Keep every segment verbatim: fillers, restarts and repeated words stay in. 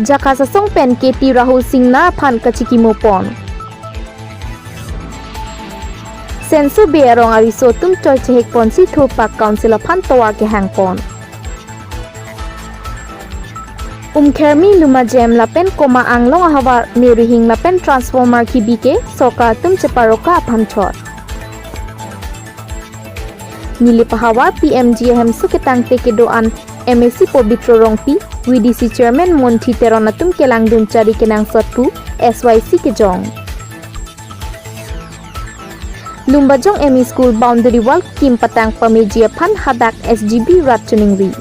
Jakhas asong pen K T Rahul Singnar aphan kachikimo pon. Senso Bey arong ariso atum choi chehek ponsi thurpak Council aphan tovar kehang pon. Umkhermi Lumajem lapen Koma Anglong ahavar me rihing lapen transformer kibi ke sorkar atum cheparoka aphan chot. Nilip ahavar P M G I hemso ketangte kedo-an M A C Pobitro Rongpi, V D C Chairman Monthi Teron atum kelangdun chari kenangsot pu S Y C kejong. Lumbajong M E School boundary wall kim patang pameji aphan hadak S G B rat choningri.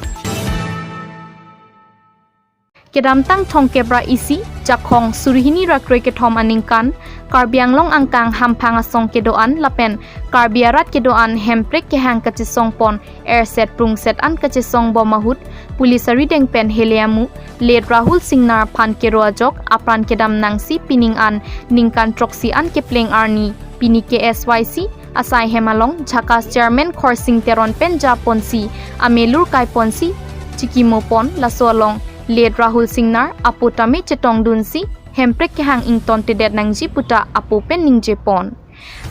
Kedamtang thomkep ra isi, Jakhong suri hini ra krekethom aningkan, Karbi Anglong angkang hamphang asong kedo-an lapen Karbi arat kedo-an hemprek kehang kachesong pon erset prungset an kachesong bom ahut, police arideng pen hele amu, late Rahul Singnar aphan kero ajok apran kedam nangsi pining an ningkan throksi an kepleng arni, pini K S Y C asai hem along Jakhas Chairman Khorsing Teron pen japonsi, amelur kai ponsi, chikimo pon, laso along late Rahul Singnar apo tame chetongdunsi hemprek kehang ingtontedet nangji puta apo pen ningje pon.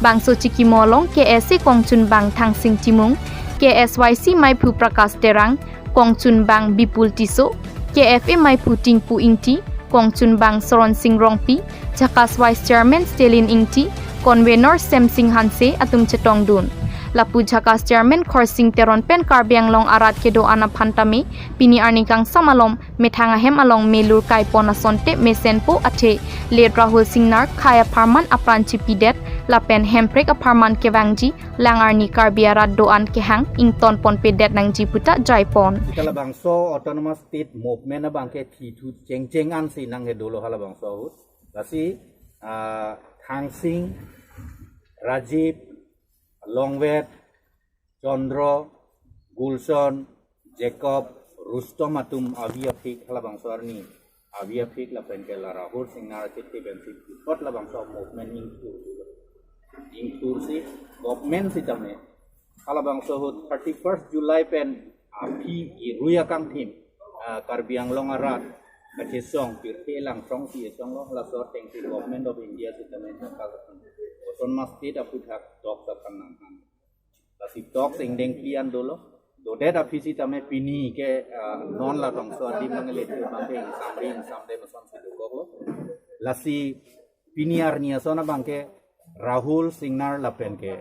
Bangso chikimo along K S A kongchunbang Thangsing Timung, K S Y C maiphu Prakash Terang, kongchunbang Bipul Tisso, K F A maiphu Tingpu Ingti, kongchunbang Soron Sing Rongpi, Jakhas Vice Chairman Stalin Ingti, Convener Semsing Hanse atum chetongdun. Lapu Jakhas Chairman Khorsing Teron pen Karbi Anglong arat kedo-an aphan tame, pini arni kangsam alom methang ahem along melur kai pon asonte mesenpo athe late Rahul Singnar khei apharman apran chipidet lapen hemprek apharman kevangji lang arni Karbi arat do-an kehang ington ponpedet nangji puta jai pon. Sita labangso Autonomous State Movement abangke thithu chengcheng ansi nangkedolo halabangso ahut. Lasi, ah, Thangsing, Rajiv, Longvet, Chandra, Gulshan, Jacob, Rustom atum avi aphik halabangso arni avi aphik lapen ke la Rahul Singnar chiti pensi puthot labangso movement ingthur, ingthursi government sitame halabangso ahut thirty-first July pen aphi irui akangthim, ah, Karbi Anglong arat kachesong pirthe lang songsi esong lo, laso atengsi Government of India sitame Autonomous State aphuthak talks aphan nanghan. Lasi talks ingdeng pi an dolo. Dodet aphi sitame pini ke, ah, non labangso adim nangle tu bangke ingsamri ingsamde masonsi dokoklo. Lasi pini arni ason abangke Rahul Singnar lapen ke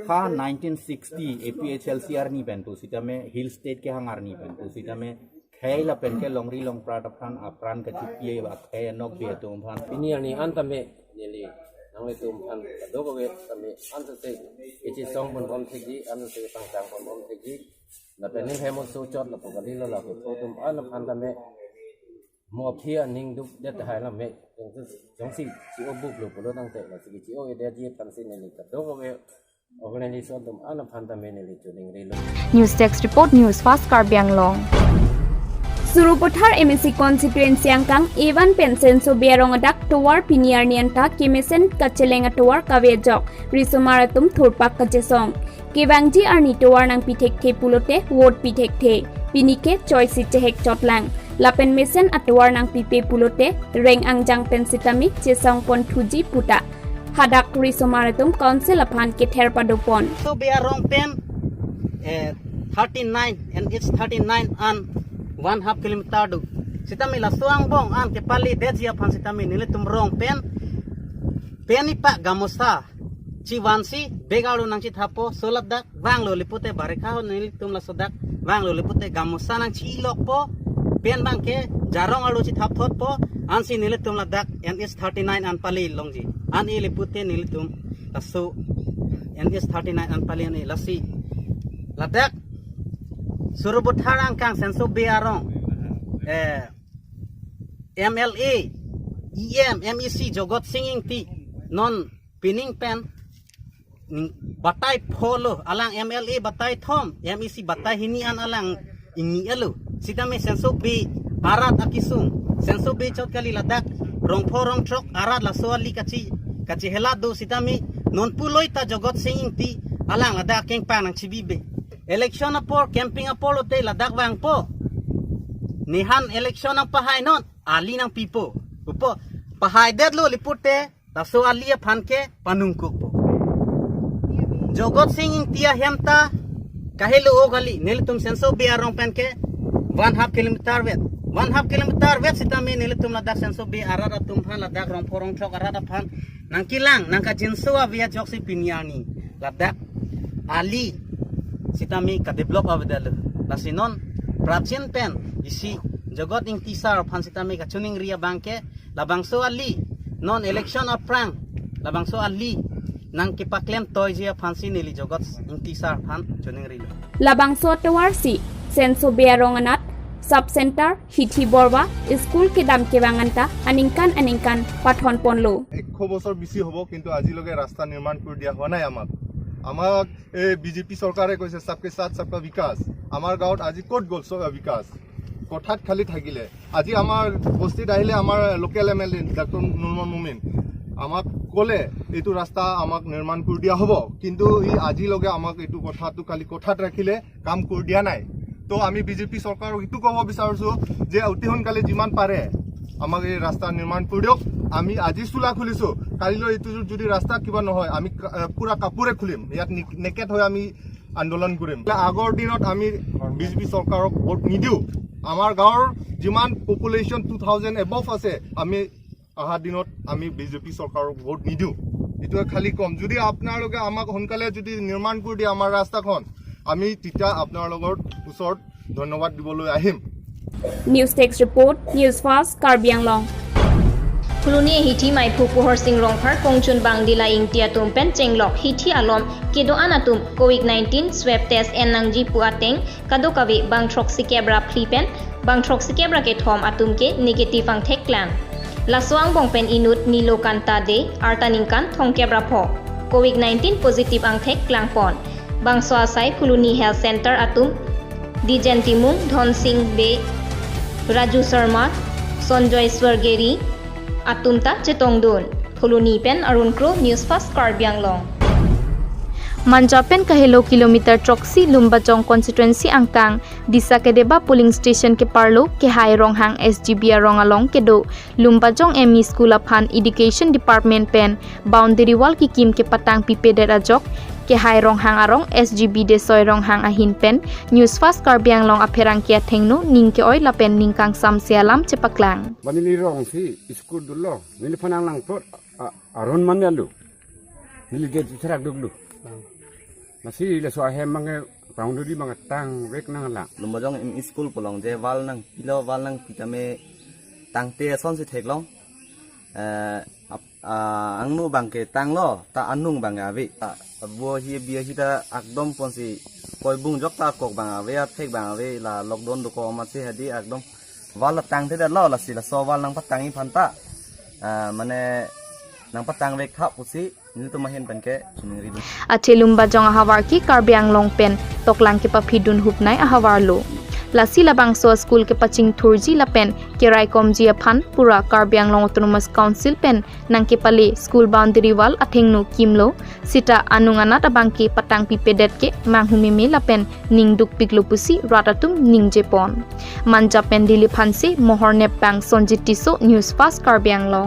ha nineteen sixty A P H L C arni pen pu sitame Hill State kehang arni pen pu sitame khei lapen ke longri longpra aphan apran kachipi akhei anokbe atum aphan. Pini arni an tame neli nanglitum aphan kadokave tame ansose kachesong ponbom thekji, ansose pangchang ponbom thekji. Lapen ning hemo so chot lapu kalilo lapu atum an aphan tame mo aphi aning dukdet hai lame. Jongsi, jongsi chi-o buklo pulo tangte, lasi chi-o-edetji aphansi neli kadokave organization atum an aphan tame neli choningrilo. News Desk Report, News Fast Karbi Anglong. Sarupathar M A C constituency angkang A one pen Senso Bey arong adak tovar pini arni anta kemesen kacheleng atovar kave ajok risomar atum thurpak kachesong. Kevangji arni tovar nangpi thekthe pulote vote pi thekthe. Pini ke choisi chehek chotlang. Lapen mesen atovar nangpipe pulote reng angjang pen sitame chesong ponthuji puta hadak risomar atum Council aphan kether padopon. Senso Bey arong pen, eh, thirty-nine, N H thirty-nine an one half kilometer do. Sitame laso angbong an kepalidetji aphan sitame nelitum rong pen, pen ipa gamosa chivansi bag arlo nangchithappo, so ladak vanglo lipute barikha ho nelitum laso dak vanglo lipute gamosa nangchilokpo, pen abangke jarong arlo chithapthotpo, ansi nelitum ladak N H thirty-nine an pali longji. An-e lipute nelitum laso N H thirty-nine an pali an-e lasi ladak Sarupathar angkang Senso Bey arong, eh, M L A, E M, M E C Jagat Sing Ingti non pining pen ning batai pho lo, alang M L A batai thom, M E C batai hini an alang ingni elo. Sitame Senso Bey arat akesung, Senso Bey chot kali, ladak rong pho rong throk arat laso ali kachi, kachihela do sitame non puloi ta Jagat Sing Ingti alang ladak kengpang nangchibibe. Election apor, campaign apor lote ladak vangpo. Nehan election nangpahai non, ali nangpipo. Pupo, pahai detlo lipute, laso ali aphan ke panungkukpo. Jogot Sing Ingti ahem ta kahelo o kali, nelitum Senso Bey arong pen ke one half kilometer vet. One half kilometer vet sitame nelitum ladak Senso Bey arat atum aphan, ladak Rongpho Rongthlok arat aphan nangkelang, nangkajinso ave ajoksi pini arni ladak ali sitame kadevelop avedetlo. Lasi non prapjin pen isi Jogot Ingti sar aphan sitame kachiningri abang ke, labangso ali, non election aphrang labangso ali nangkepaklem toiji aphansi neli Jogot Ingti sar aphan chiningrilo. Labangso atovarsi Senso Bey arong anat, Sub Center, Hithi Borwa, school kedam kevang anta aningkan aningkan pathon ponlo. এশ বছৰ বেছি হ'ব, কিন্তু আজিলৈকে ৰাস্তা নিৰ্মাণ কৰি দিয়া হোৱা নাই আমাক। আমাক এই বিজেপি চৰকাৰে কৈছে সবকে সাথ সবকা বিকাশ। আমাৰ গাঁৱত আজি ক'ত গ'ল সব বিকাশ? কথাত খালি থাকিলে। আজি আমাৰ বস্তিত আহিলে আমাৰ লোকেল এম এল এ ডাক্তৰ নুৰমন মমিন আমাক ক'লে এইটো ৰাস্তা আমাক নিৰ্মাণ কৰি দিয়া হ'ব, কিন্তু ই আজিলৈকে আমাক এইটো কথাটো খালি কথাত ৰাখিলে, কাম কৰি দিয়া নাই। তো আমি বিজেপি চৰকাৰক এইটো ক'ব বিচাৰিছো যে অতি সোনকালে যিমান পাৰে আমাক এই ৰাস্তা নিৰ্মাণ কৰি দিয়ক। আমি আজি চোলা খুলিছো, কালিলৈ এইটো যদি ৰাস্তা কিবা নহয়, আমি কা-, এ, পুৰা কাপোৰে খুলিম, ইয়াত নিক-, নেকেড হৈ আমি আন্দোলন কৰিম। আগৰ দিনত আমি বিজেপি চৰকাৰক ভোট নিদিওঁ। আমাৰ গাঁৱৰ যিমান পপুলেশ্যন টু থাউজেণ্ড এবভ আছে, আমি অহা দিনত আমি বিজেপি চৰকাৰক ভোট নিদিওঁ। এইটোৱে খালি ক'ম, যদি আপোনালোকে আমাক সোনকালে যদি নিৰ্মাণ কৰি দিয়ে আমাৰ ৰাস্তাখন, আমি তেতিয়া আপোনালোকৰ ওচৰত ধন্যবাদ দিবলৈ আহিম। News Desk Report, News Fast, Karbi Anglong. Phuloni Hithi Maiphu Puhorsing Rongphar, Kongchun Bangdila Ingti atum pen chenglok Hithi alom kedo-an atum Covid nineteen swab test en nangji pu ateng kadokave bang throksi kep ra phli pen bang throksi kep ra kethom atum ke negative angthek klang. Laso angbong pen inut Nilokanta Dey, arta ningkan thomkep ra pho, Covid nineteen positive angthek klangpon. Bangso asai Phuloni Health Center atum Dijen Timung, Dhonsing Bey, Raju Sharma, Sonjoy Swargeri atum ta chetongdun. Phuloni pen Arun Kro, News Fast Karbi Anglong. Manja pen kahelo kilometer throksi Lumbajong constituency angkang Disa Kedeba polling station keparlo Kehai Ronghang S G B arong along kedo Lumbajong M E School aphan Education Department pen boundary wall kekim kepatang pipedet ajok Kehai Ronghang arong S G B Desoi Ronghang ahin pen News Fast Karbi Anglong apherangke athengno ning ke-oi lapen ning kangsamse alam chepaklang. Ba neli rong si school dolo, neliphan nanglang plot, a, aron man ya lo. Neli gate cherak duklo. Lasi laso ahem abang ke boundary abang tangvek nanglang. Lumbajong M E School pu along je wall nangpilo, wall nangpi tame tangte asonsi theklong. Eh, ap-, ah, angno abang ke tanglo, ta anung abang ave. Ta abo hi bi hi ta akdom ponsi koibung jok ta kok abang ave, athek abang ave, la lockdown dokok amatsi hadi akdom wall tangtedetlo, lasi laso wall nangpatangji aphan ta, ah, mane nangpatangvek tha pusi nelitum ahin pen ke chiningri dun. Athe Lumbajong ahavar ke Karbi Anglong pen toklang kepaphidun hupnei ahavar lo. Lasi labangso school kepachingthurji lapen keraikomji aphan pura Karbi Anglong Autonomous Council pen nangkepale school boundary wall athengno kimlo, sita anung anat abang ke patang pipedet ke manghumeme lapen ning dukpiklo pusi rat atum ningjepon. Manja pen Delhi aphansi Mohor Nepbang, Sonjit Tisso, News Fast Karbi Anglong.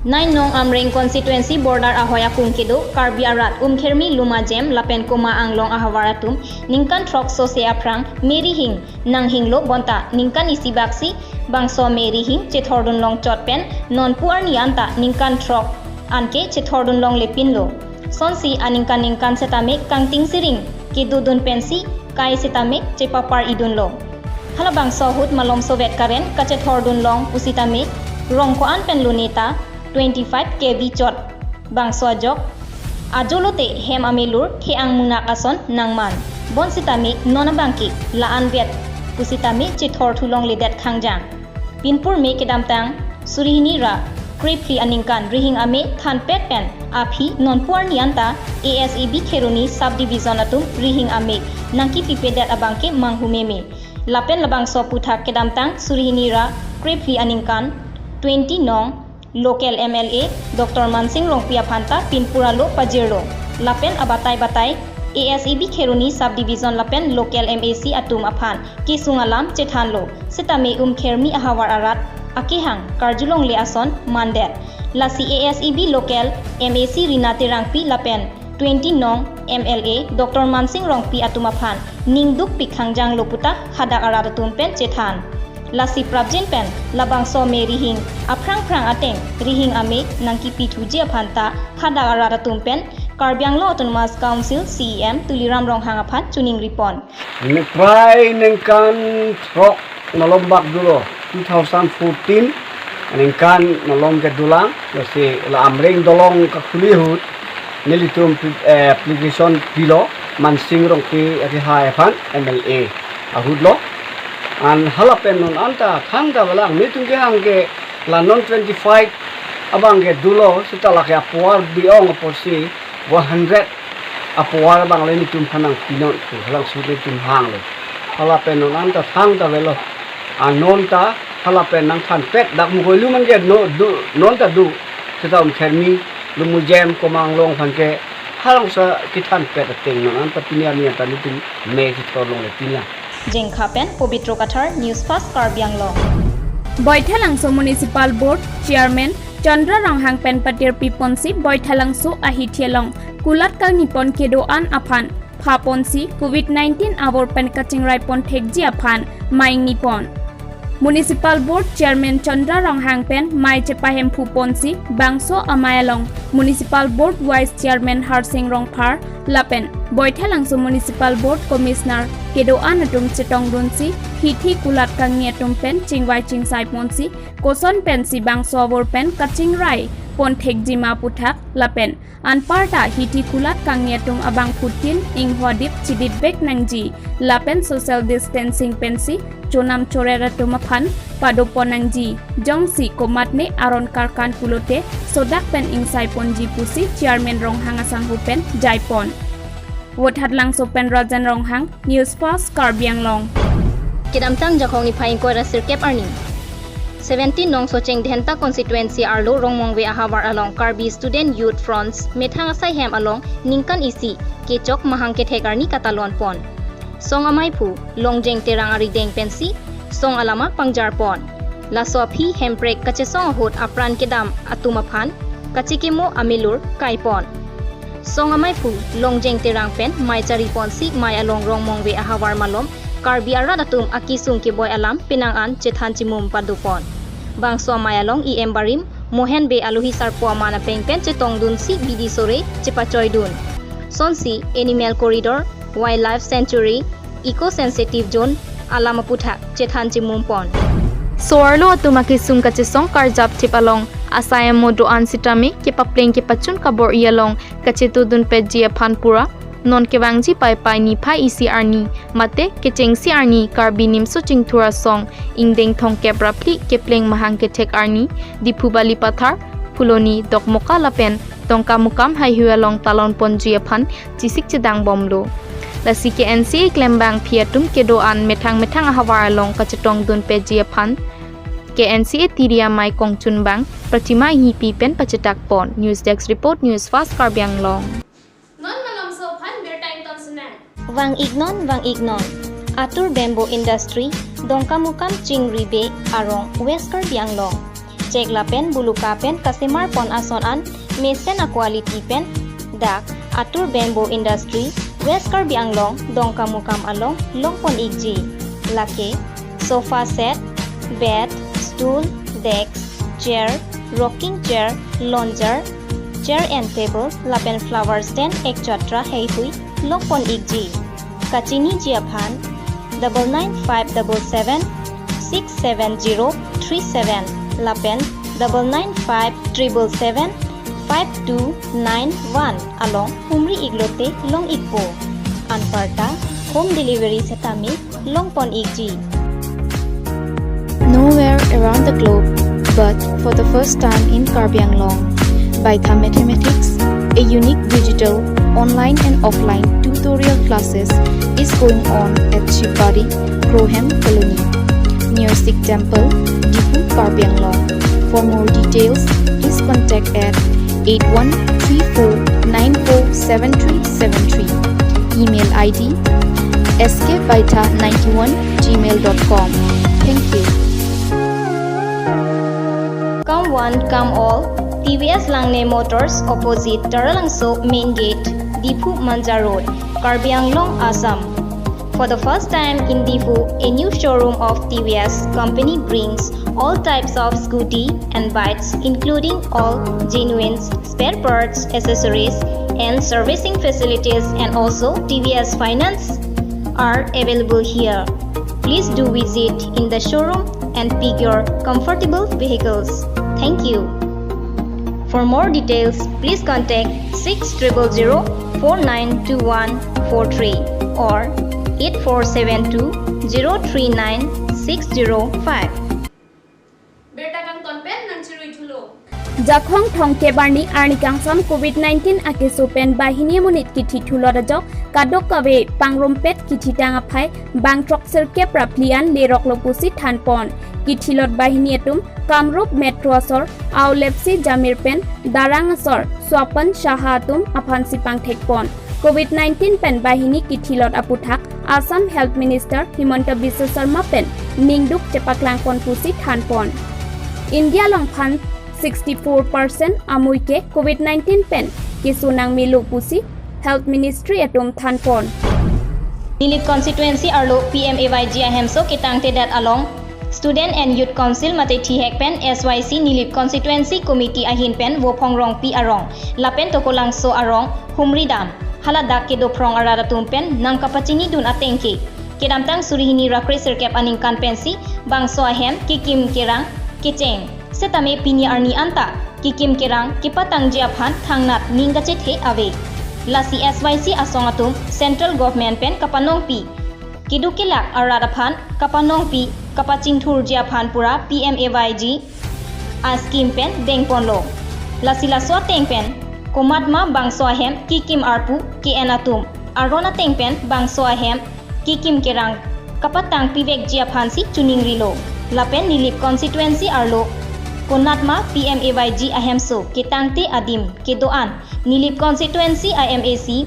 Nine nong Amreng constituency border ahoi akung kedo Karbi arat Umkhermi, Lumajem lapen Koma Anglong ahavar atum ningkan throk sose aphrang Mary Hing nanghinglo bonta ningkan isi baksi bangso Mary Hing chethordun longchot pen nonpu arni anta ningkan throk anke chethordun longlepinlo. Sonsi aningkan ningkan setame kangting siring kedodun pensi kai setame chepapar idunlo. Halabangso ahut malomso vet karen kachethordun long pusitame rong ko-an pen lone ta twenty-five K V chot bangso ajok. Ajolote hem amelur ke-ang munak ason nangman. Bonsitame non abang ke la-an vet pusitame chethorthu longledet khangjang. Pinpur me kedamtang suri hini ra krephli aningkan Rihing Ame thanpet pen aphi nonpu arni anta A S A B Kheroni subdivision atum Rihing Ame nangkepipedet abang ke manghumeme. Lapen labangso aphuthak kedamtang suri hini ra krephli aningkan twenty nong local M L A Doctor Mansing Rongpi aphan ta pinpur alo pajirlo. Lapen abatai batai A S E B Kheroni Subdivision lapen local M A C atum aphan kesung alam chethanlo, setame Umkhermi ahavar arat akehang karjulongle ason mandet. Lasi A S E B local M A C Rina Terangpi lapen twenty nong M L A Doctor Mansing Rongpi atum aphan ningduk pikhang janglo puta hadak arat atum pen chethan. Lasi prapjin pen labangso ame rihing aphrang phrang ateng rihing ame nangkipithuji aphan ta hadak arat atum pen Karbi Anglong Autonomous Council C E M Tuliram Ronghang aphan choningripon. Ne prai ningkan throk malom bak dolo, two thousand fourteen ningkan malom ke dolang, lasi la Amreng dolong kakhuli ahut nelitum, eh, application pilo, Mansing Rongpi akehai aphan M L A ahut lo. An halapen non anta thangta avelang, netum kehang ke la non twenty-five abang ke dolo, seta lake apovar bi-ong apotsi one hundred apovar abang le netum aphan nangpinon pu, halang su netum hanglo. Halapen non anta thangta avelo. An non ta halapen nangthanpet, dak Mukoilu man ke no do, non ta do. Seta Umkhermi, Lumujem, Komanglong aphan ke halongsa kethanpet ateng non anta pini arni anta netum me kithorlongle pini. Jengkha pen Pobitro Kathar, News Fast Karbi Anglong. Baithalangso Municipal Board Chairman Chandra Ronghang pen patirpiponsi Baithalangso ahithi along kulat kangnipon kedo-an aphan phaponsi Covid nineteen avur pen kachingraipon thekji aphan mei ingnipon. Municipal Board Chairman Chandra Ronghang pen mei chepahemphuponsi bangso amei along Municipal Board Vice Chairman Harsing Rongphar lapen Baithalangso Municipal Board Commissioner kedo-an atum chetongdunsi hithi kulat kangni atum pen chingvai chingsaiponsi koson pensi bangso avur pen kachingraipon thekjima aputhak lapen anparta hithi kulat kangni atum abangphutin inghodip chiditbek nangji lapen social distancing pensi chonam chorer atum aphan padopon nangji. Jongsi komatne aron karkan pulote sodak pen ingsaiponji pusi Chairman Ronghang asangho pen jaipon. Vothatlangso pen Rajan Ronghang, News Fast Karbi Anglong. Kedamtang Jakhong niphai ingkoi ra sirkep arni, seventeen nong Socheng Dhenta constituency arlo Rongmongve ahavar along Karbi Student Youth Fronts methang asai hem along ningkan isi kechok mahang kethek arni katalonpon. Song amaiphu Longjeng Terang arideng pensi song alama pangjarpon. Laso aphi hemprek kachesong ahut apran kedam atum aphan kachekimo amelur kaipon. Song amaiphu Longjeng Terang pen mei chariponsi mei along Rongmongve ahavar malom Karbi arat atum akesung keboi alam penang an chethan chimum padopon. Bangso amei along E M barim Mohen Bey alohi sarpo aman apeng pen chetongdunsi bidi sore chepachoidun. Sonsi Animal Corridor, Wildlife Sanctuary, Eco Sensitive Zone alam aputhak chethan chimumpon. So-arlo atum akesung kachesong karjap thip along asai amo do-an sitame kepapleng kepachun kabor-i along kachetudunpetji aphan pura non kevangji Paipai niphai isi arni mate kechengsi arni Karbi Nimso Chingthur asong ingdeng thomkep ra phli kepleng mahang kethek arni Diphu Balipathar, Phuloni, Dokmoka lapen Dongkamukam haihui along talonponji aphan chesik chedang bomlo. Lasi K N C A klembangpi atum kedo-an methang methang ahavar along kachetongdunpetji aphan K N C A tiri amei kongchunbang Pratima Enghipi pen pachetakpon. News Desk Report, News Fast Karbi Anglong. Non malomso aphan birta ingtong sinang. Vang-iknon, vang-iknon. Atur Bamboo Industry, Dongkamukam Chingri Bey arong, West Karbi Anglong. Chek lapen buluka pen kasemarpon ason an mesen a-quality pen dak Atur Bamboo Industry, West Karbi Anglong, Dongkamukam along longpon-ikji. Lake sofa set, bed, stool, desk, chair, rocking chair, lounger, chair and table lapen flower stand et cetera haihui longpon-ikji. Kachiniji aphan double nine five double seven six seven zero three seven lapen double nine five triple seven five two nine one along humri-iklote long-ikpo. Anparta home delivery setame longpon-ikji. Nowhere around the globe, but for the first time in Karbi Anglong, Baitha Mathematics, a unique digital, online and offline tutorial classes is going on at Shibari, Krohem Colony, near Sikh Temple, Diphu, Karbi Anglong. For more details, please contact at eight one three four nine four seven three seven three. Email I D S K Baitha ninety-one gmail dot com. Thank you. Come one, come all. T V S Langne Motors, opposite Taralangso Main Gate, Diphu Manja Road, Karbi Anglong, Assam. For the first time in Diphu, a new showroom of T V S company brings all types of scooty and bikes, including all genuine spare parts, accessories, and servicing facilities, and also T V S finance are available here. Please do visit in the showroom and pick your comfortable vehicles. Thank you. For more details, please contact six triple zero four nine two one four three or eight four seven two zero three nine six zero five. Birta kangton pen nangchirui thulo. Jakhong thongkep arni arni kangsam covid nineteen akeso pen banghini amonit kithi thulot ajok kadokave pangrumpet kithitang aphai bang throksirkep ra phli an leroklo pusi thanpon. Kithilot banghini atum Kamrup Metro asor Aolepsi Jamir pen Darang asor Swapan Saha atum aphansi pangthekpon. Covid nineteen pen banghini kithilot aputhak Assam Health Minister Himanta Biswa Sarma pen ningduk chepaklangpon pusi thanpon. India alongphan sixty-four percent amui ke covid nineteen pen keso nangmelo pusi Health Ministry atum thanpon. Nilip constituency arlo P M A Y G ahemso ketangtedet along Student and Youth Council mate thihek pen S Y C Nilip Constituency Committee ahin pen Vophong Rongpi arong lapen Tokolangso arong humri dam haladak kedo phrong arat atum pen nangkapachinidun ateng ke kedamtang suri hini ra kre sirkep aningkan pensi bangso ahem kekim kerang kecheng setame pini arni anta kekim kerang kepatangji aphan thangnat ning kachethe ave. Lasi S Y C asong atum Central Government pen kapanongpi kedo kelak arat aphan kapanongpi kapachingthurji aphan pura P M A Y G a scheme pen dengponlo. Lasi laso ateng pen komatma bangso ahem kekim arpu ke-en atum aron ateng pen bangso ahem kekim kerang kapatangpivekji aphansi chiningrilo. Lapen Nilip constituency arlo konatma P M A Y G ahemso ketangte adim kedo-an Nilip constituency a M A C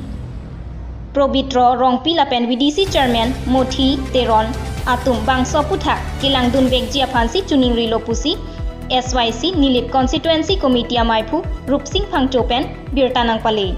Probitro Rongpi lapen V D C Chairman Mothi Teron atum bangso aputhak kelangdunvekji aphansi chiningrilo pusi S Y C Nilip Constituency Committee amaiphu Rupsing Phangcho pen birta nangpale.